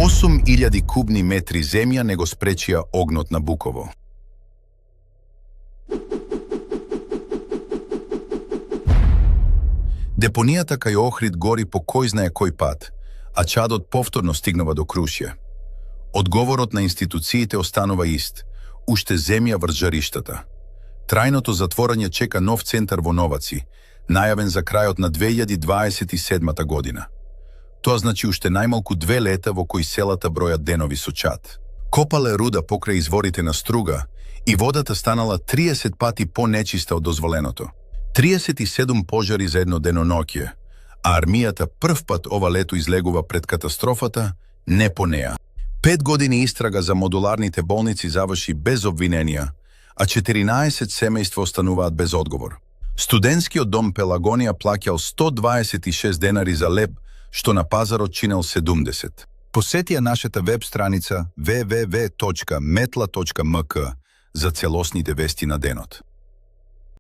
8.000 кубни метри земја не го спречија огнот на Буково. Депонијата кај Охрид гори по кој знае кој пат, а чадот повторно стигнува до Крушје. Одговорот на институциите останува ист, уште земја врз жариштата. Трајното затворање чека нов центар во Новаци, најавен за крајот на 2027 година. Тоа значи уште најмалку 2 лета во кои селата бројат денови со чад. Копале руда покрај изворите на Струга и водата станала 30 пати понечиста од дозволеното. 37 пожари за едно деноноќие, а армијата прв пат ова лето излегува пред катастрофата, не по неа. 5 години истрага за модуларните болници заврши без обвиненија, а 14 семејства остануваат без одговор. Студентскиот дом Пелагонија плаќал 126 денари за леб, што на пазарот чинел 70. Посетија нашата веб страница www.metla.mk за целосните вести на денот.